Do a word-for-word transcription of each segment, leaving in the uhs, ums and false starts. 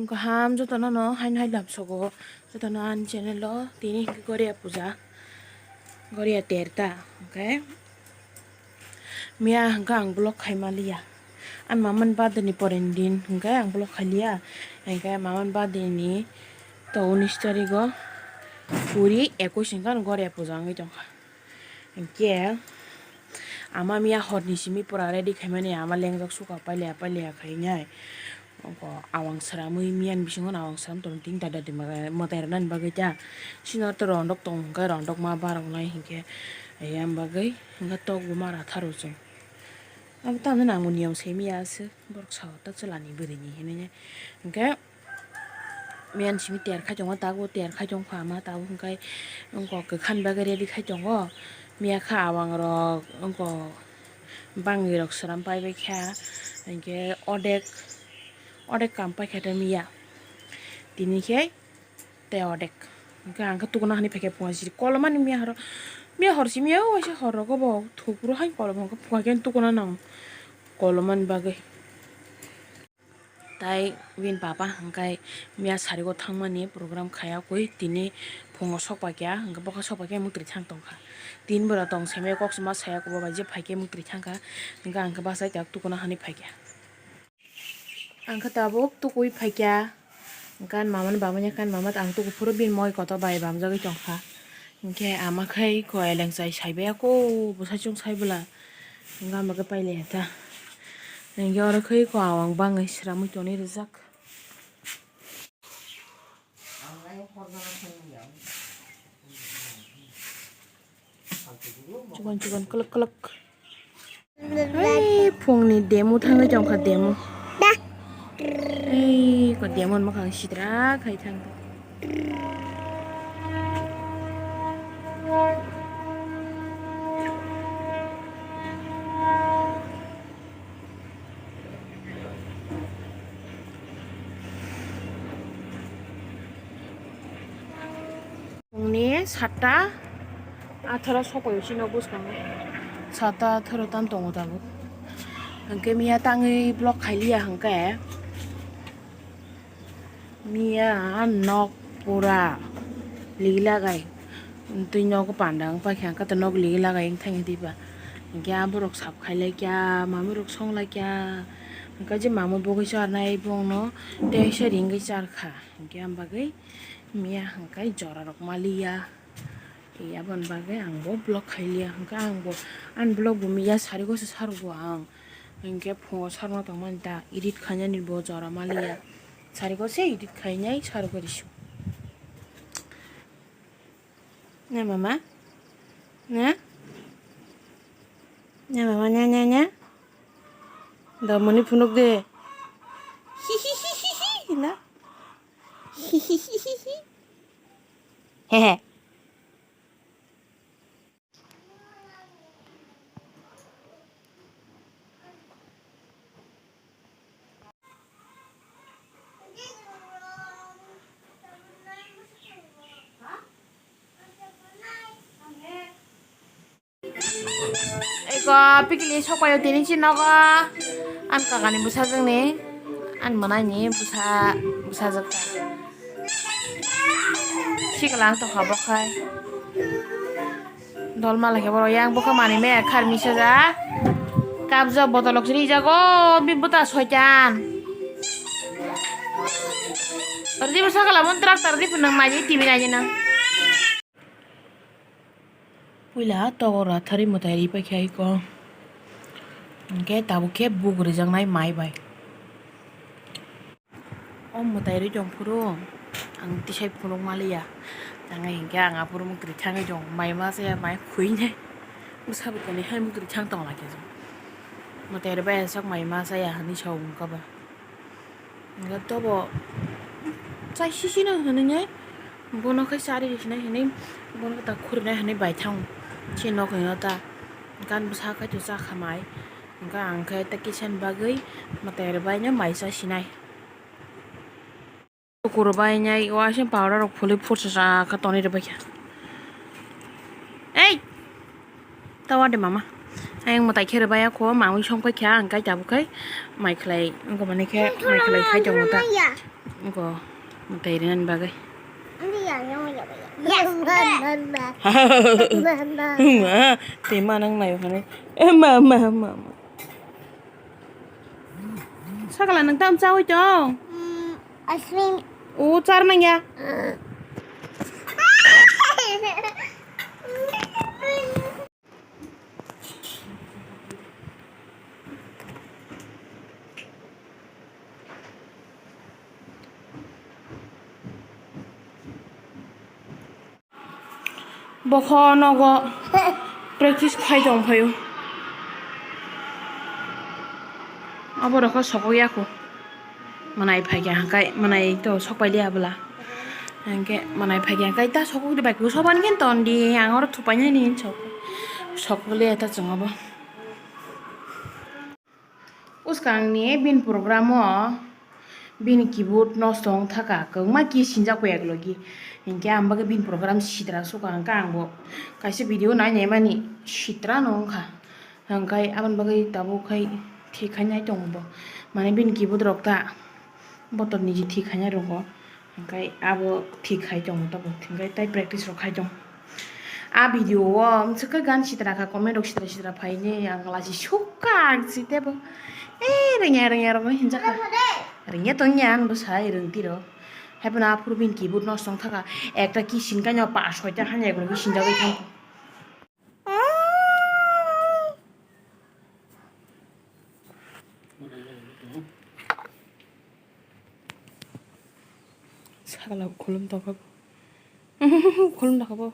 Kaham jotono no haino hai lamsogo, jotono ani channel o tini hwnkhe Goria puja, Goria terta, hwnkhe miya hwnkhe ang vlog khai maliya, ani mamani birthday ni poreni din hwnkhe ang vlog khailiya, hwnkhe mamani birthday ni to unis tarigo puri ekush hwnkhe ano Goria puja wngwi tongkha. Hinkhe ama miya horni simi pura ready khaimani, ama lengjak suka pailiya pailiya khainai. Oko awang sramwi miyan bisingo awang sram tong ting da da di mwtai rwnani bagwi ta. Sino to rondok tong hwnkhe rondok ma barok nai hinkhe, ayang bagwi hwnkhe tok bo ma ratharo chwng. Abo tamni nangmani niyom se miya aswk borok sao ta chwlani bwrwini hinwi hinkhe. Miyan simi ter khai tongo, tabuk ter khai tongkha ama tabuk, hwnkhe wngkok kwkhani bagwi ready khai tongo. Miya kha awang rok wngkok bangwi rok sram paibai kha, hinkhe odek, odek kam paikha ta miya, tini khe tei odek. Hinkhe ang khe tukuna hinwi phaikha phunga siri kolomani miya horo, miya hor simi o waisa hor rogo bo thopro hai kolom hwnkhe phunga khe tukuna nang kolomani bagwi. Tai bini papa hwnkhe miya sarigo thangmani program khaya kwi tini phungo sokpakya, hwnkhe bokha sokpakya muktrwi thang tongkha. Tini bwrwi tong simi kok se ma saya kubo bai je phaikhe muktrwi thangkha, hwnkhe ang khe bachai tak tukuna hinwi phaikha. Ang khe tabuk tukui phaikha, hwnkhe ani mama ni bamani khe ani mama ang tuku phuru bini moi kotor bai bamjagwi tongkha. Hinkhe ama khai ko eleng chai saibai ako bwsai chwng sai bwla. Hinkhe ama khe pailaiya ta. Hinkhe oro khai ko awang bangwi sramwi tonwi rijak. Chikon chikon kwlwk kwlwk. Ei, phungni demo thangwi tongkha, demo. Ei, ko demo ni mwkhang sitra khai thang. Phungni satta atharo sokoi sino bwskango. Satta atharo tam tongo tabuk. Hwnkhe miya tangwi vlog khailiya hwnkhe. Miya nok pura ligi lagai. Twi nogo panda wng paikha, hwnkhe nok ligi lagai wng thangya diba. Hwnkhe aborok sap khailaikya, mamurok songlaikya. Hwnkhe je mamui bogwi charnai bongno tei se ringwi charkha. Hwnkhe am bagwi miya hwnkhe jorarok maliya. Tei aboni bagwi ang bo vlog khailiya. Hwnkhe ang bo ani vlog bo miya sarigo se sarugo ang. Hwnkhe phungo sarma tongmani ta edit khainani bo jora maliya. Sarigo se edit khainai sarugo risu. Ne mama? Ne? Ne mama, ne, ne, ne? Da mani phunuk de. Hi, hi, hi, hi, hi, na? Hi, hi, hi, hi, hi. He, he. Eko pikili sokpaio tini si nogo. An kakani bwsajwkni, an mwnaini bwsa, bwsajwk ta. Sikla ang tongkha bo khai. Dol mala khe borok yang bwkha manwi maya kharmi saja. Kabjak botolok rijago bi bwta soitan. Rwdi bwsa kala mon tractor di phunang mai di T V naidi nang. Puila togora thari mwtai ri paikha iko. Hwnkhe tabuk khe buk rijaknai mai bai. O mwtai rwi tong phuru ang tisai phunuk maliya. Ang hinkhe ang aphuru muktwi thangwi tong mai ma chaya mai khuinai. Bwsa bo kani hai muktwi thang tong lakhe. Mwtai rwi bai aswk mai ma chaya hinwi sa wngkha ba. Hwnkhe tobo chai sisino hinwi bono khe chari sinai hinwi bono ta khurinai hinwi bai thang. Chini nokni no ta gan bwsa khai to chakha mai. Hwnkhe ang khe ta kisan bagwi mwtai rwi bai no mai cha sinai. Kukurbai nai waisa powder rok phulwi phursa sa kha tonwi rwbaikha. Ei! Tawa de mama. Ayang mwtai khe rwbai akho mamwi song paikha ang kai tabuk khai mai khlai wngkha mani khe mai khlai khai tongo ta. Go, mwtai rinani bagwi. Yes. Ma, tei ma nang nayo hwnwi. Eh, ma, ma, ma, ma. Sakala nwng tam chawi tong? Mm, ice cream. O, char nangya. Bokho nogo practice khai tong phaio. Abo rokho sokok ya kho. Mwnai phaikya hwnkhe, mwnai to sok pailiya bwla. Hwnkhe mwnai phaikya hwnkhe ta sokok di bai khe soban khe ton di, ang oro thupainani sok, sok liya ta chwng abo. Uskang ni bini program o bini keyboard nosto wng thaka, kwbangma key sinjak pai yak logi. Hinkhe ang bagwi bini program sitra suka hwnkhe ang bo kaisa video nai nai mani sitra no wngkha. Hwnkhe aboni bagwi tabuk khai thik khainai tongo bo. Mane bini keyboard rok ta botor niji thik khainai rogo. Hwnkhe abo thik khai tongo tabuk. Hwnkhe tai practice rok khai tong. A video o mwswk khe gan sitra kha, comment rok sitra sitra phaini ang lachi sukha ang si tebo. Eh, rwngya rwngya rok hinjakha. Rwngya tongya ang bwsai rwng tiro. Haiphano aphuru bini keyboard nosto wng thaka. Ekta key sin kanya pas soita hanya egulo key sinjagwi thangkha. Sakala khulum tongkha bo. Khulum tongkha bo.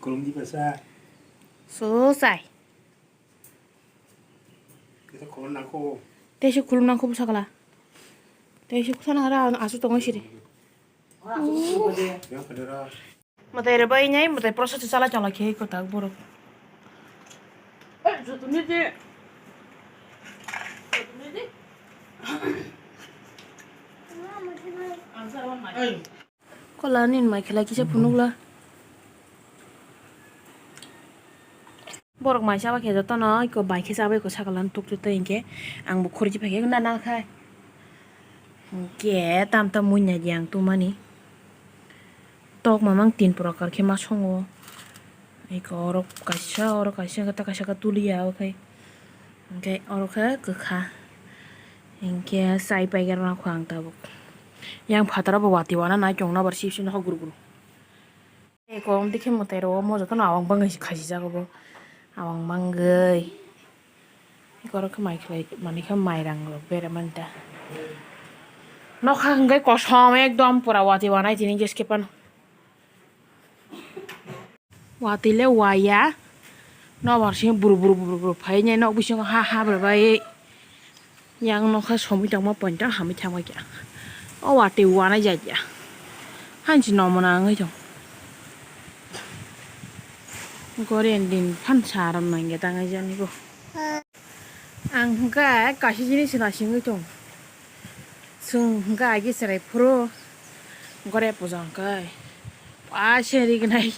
Khulum di basa. Susai. Kita khulum nangkho. Tei se khulum nangkho bwsakala. Tei se khusana hara asu tongo siri. Yang khadera. Mwtai rwbai nai, mwtai process chala chala khe kotak borok. Kola nini mai khelai kisa phunukla. Borok mai chaba khe jotono iko bai khe chabai iko sakala tuk tuk tei hinkhe ang bo khorchi phaikhe na na khai. Hinkhe tam tam muinya di ang tumani. Tok mamang tin prokar khe ma songo. Iko oro kaisa, oro kaisa, ta kaisa ka tuliya, okhai. Hinkhe oro khe kwkha. Hinkhe chai paigera nangkho ang tabuk. Yang phataro bo watwi wana nai chwng nobar sip sip nokha guru guru. Eko omtwi khe mwtai rok omo jotono awang bangwi se khasijago bo. Awang bangwi. Eko oro khe mai khlai manwi khe mairang rok bera mani ta. Nokha hwnkhe kosom ekdom pura watwi wanai tini gas khe phano. Watwi le waya. Nobar se buru buru buru buru phai nai nok bisingo ha ha bai bai. Yang nokha somoi tongma poito hamwi thangma khe. O watwi wanai jakya. Hanchi nomo nangwi tong. Korean din phan saram nangya tangai jani bo. Ang hwnkha kaisa jinis se nasingwi tong. Chwng hwnkha agi chwrai phuru gore puja hwnkhe. Pha se rignai.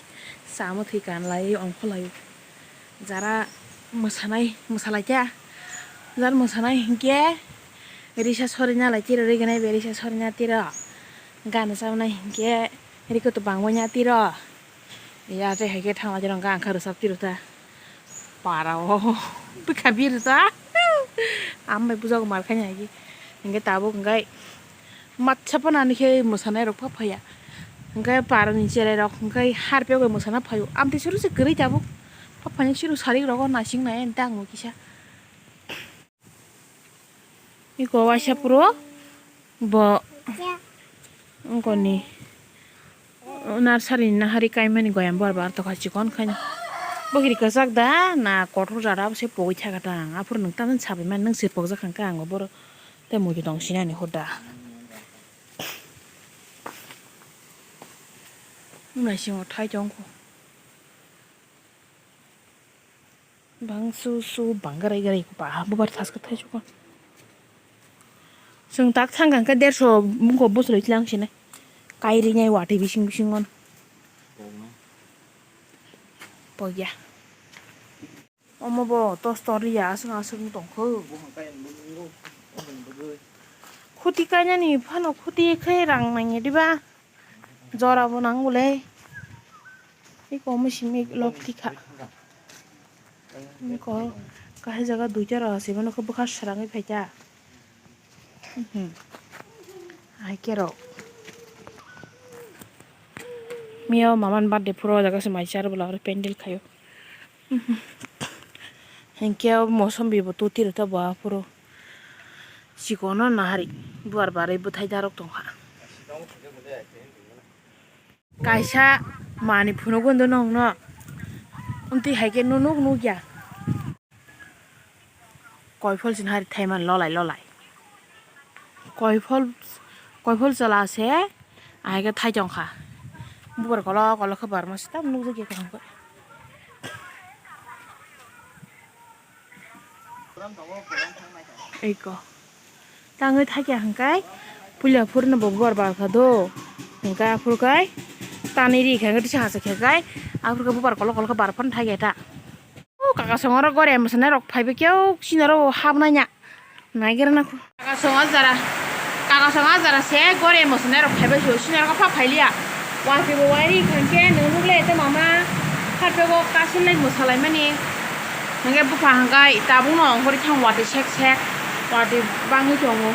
Samwthwi kanlai ongkholai. Jara mwsanai, mwsalaikha. Jara mwsanai hinkhe risa sorina lai tiro, rignai bai risa sorina tiro. Gana chabnai hinkhe rikotwi bangbaina tiro. Ya tei hai khe thangla tiro, hwnkhe ang kha rwchap tiro ta. Para o bwkha birta. Ambai bujago mar khaina agi. Hinkhe tabuk hinkhe matsa phano ani khe mwsanai rok pha phaiya. Hinkhe para ni cherai rok hinkhe harpegwi mwsana phaio. Amtwi suru se kwrwi tabuk. Pha phaini suru sari rogo nasing nai ani tangmo kisa. Iko waisa puro bo ongkoni nursery ni nahari kaimani goyam bar bar tokha chikon khaina. Bokiri kwchak da na kothor jara se pogwi thaka tang. Aphuru nwng tamni sabai mani nwng se pokjak kha ang bo borok tei muitu tong sinani hoda. Wngnaising o thai tongkho. Bang su su bang garai garai ba bubar thas ka thai chukon. Chwng tak thang kang khe derso bungko bwswlwi tlang sinai. Kairinai watwi bising bisingo. Pogya. Omo bo tos tor ya aswk aswk tongkho. Khuti kainani phano khuti khe rang nangya diba? Jora bo nang bole. Iko omo simi lok tikha. Iko kahai jaga duita rok se bono khe bwkha srangwi phaikha. Mhm. Hai khe rok. Miya o mama ni birthday phuru o jaga se mai char bwla oro pendel khaio. Mhm. Hinkhe o mosombi bo tuti rwkha bo aphuru. Chikon no nahari bubar barwi bwthai darok tongkha. Kaisa manwi phunugo hwndw nongno. Amtwi hai khe nunuk nukya. Koiphol sini hari thaiman lolai lolai. Koiphol, koiphol chwla se ahai khe thai tongkha. Bubar kolok kolok khe barma se tam nukjakya kaham khe. Eiko. Tangwi thakya hwnkhai puila phurno bo bubar barkha do. Hwnkhai aphuru khai tanwi ri khai tisa hachak khe khai aphuru khe bubar kolok kolok khe barphano thakya ta. O kaka songoro gore mwsana rok phaibai khe o sinaro habnanya. Naigerna kho. Kaka songo jara. Kaka songo jara se gore mwsana rok phaibai se sinaro khe pha phailiya. Watwi bo wairi khankhe nwngnuk le te mama. Kharpego kasil lai mwsalaimani. Hwnkhe bupha hwnkhe tabukno ongkhorwi thang watwi sek sek. Watwi bangwi tongo.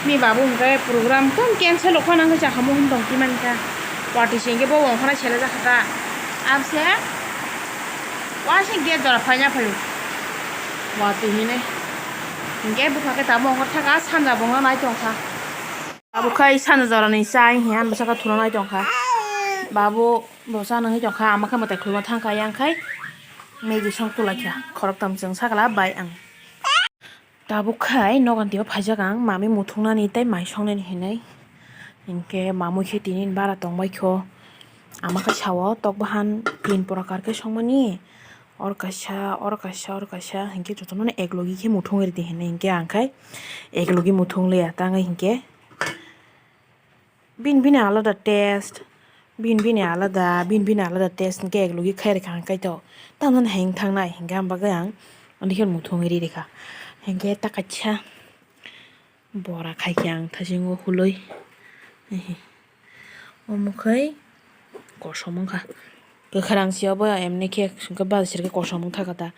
Ni babu hwnkhe program tong cancel rok phano hwnkhe chakha muhum tong twi mankha. Watwi se hwnkhe bo ongkhorna sele jakha ta. Abse waise gate jora phaina phaio. Watwi hinwi. Hwnkhe bupha khe tabuk ongkhor thaka sanja bongno nai tongkha. Abo khai sanja jorani chai hiya bwsakhe thuna nai tongkha. Babu bo cha nangwi tongkha, ama khe mwtai khuluma thangkha, yang khai Maggie song tulaikha, khoroktham chwng sakla bai ang. Tabuk khai nogon twibo phaijak ang, mami muthungnani tei mai songnani hinwi. Hinkhe mamui khe tini bara tongbaikho. Ama khe sao tok bahan tin progar khe songmani. Or kaisa, or kaisa, or kaisa, hinkhe jotono eklogi khe muthungwi ridi hinwi hinkhe ang khai eklogi muthungliya, tangwi hinkhe bini bini alada taste, bini bini alada, bini bini alada taste hinkhe eklogi khairikha ang kaitor. Tamoni hai wng thangnai hinkhe ang bagwi ang ani khe muthungwi ririkha. Hinkhe ta kaisa bora khaikhe ang thasingo hulwi. Omo khai kosom wngkha. Kwkhwrang se obo emni khe hwnkhe bari serkhe kosom wngkha ta.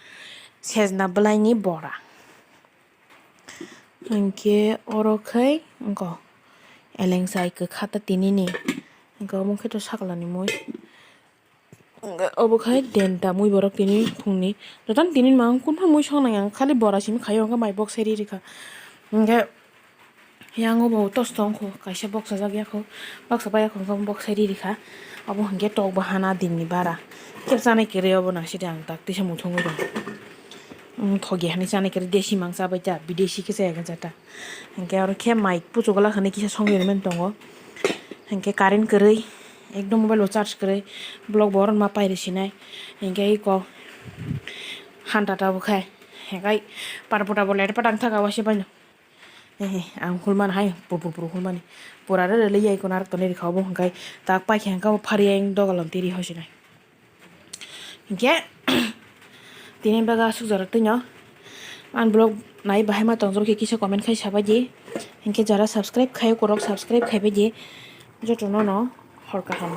Sejna bwlaini bora. Hinkhe oro khai wngkha elengchai kwkha ta tinini. Hinkhe omo khe to sakla ni mui. Obo khai denta mui borok tini phungni. Jotono tini mang kunphang mui songnai ang khali bora simi khaio hwnkhe mai boksai ri rikha. Hinkhe yang obo tosto wngkho kaisa boksajak yakho. Boksa bai yakho hwnkhe boksai ri rikha. Obo hinkhe tok bahana dinni bara. Khe chanai kwrwi obo nang sidi ang tak tisa muthungwi rw. Thogi hani chanai kwrwi desi mang chabai ta bidesi khe chaya khe jata. Hinkhe oro khe mai puchugula hinwi kisa songwi rwmani tongo. Hinkhe current kwrwi, ekdom mobile bo charge kwrwi, block bo oro ma pairi sinai. Hinkhe eko hanta tabuk khai, hinkhe parpota bo light patang thaka waisa baino. Hehe, ang hulmani hai, purpur purpur hulmani. Pura re rele yai kono arok tonwi rikha obo hinkhe tak paikha hinkhe obo phariya dogalon tiri hosinai. Hinkhe tini bagwi aswk jora twino. Ang vlog nai bahai ma tongjak khe kisa comment khai sabai di. Hinkhe jara subscribe khai kwrwk subscribe khaibai di. Jotono no hor kaham.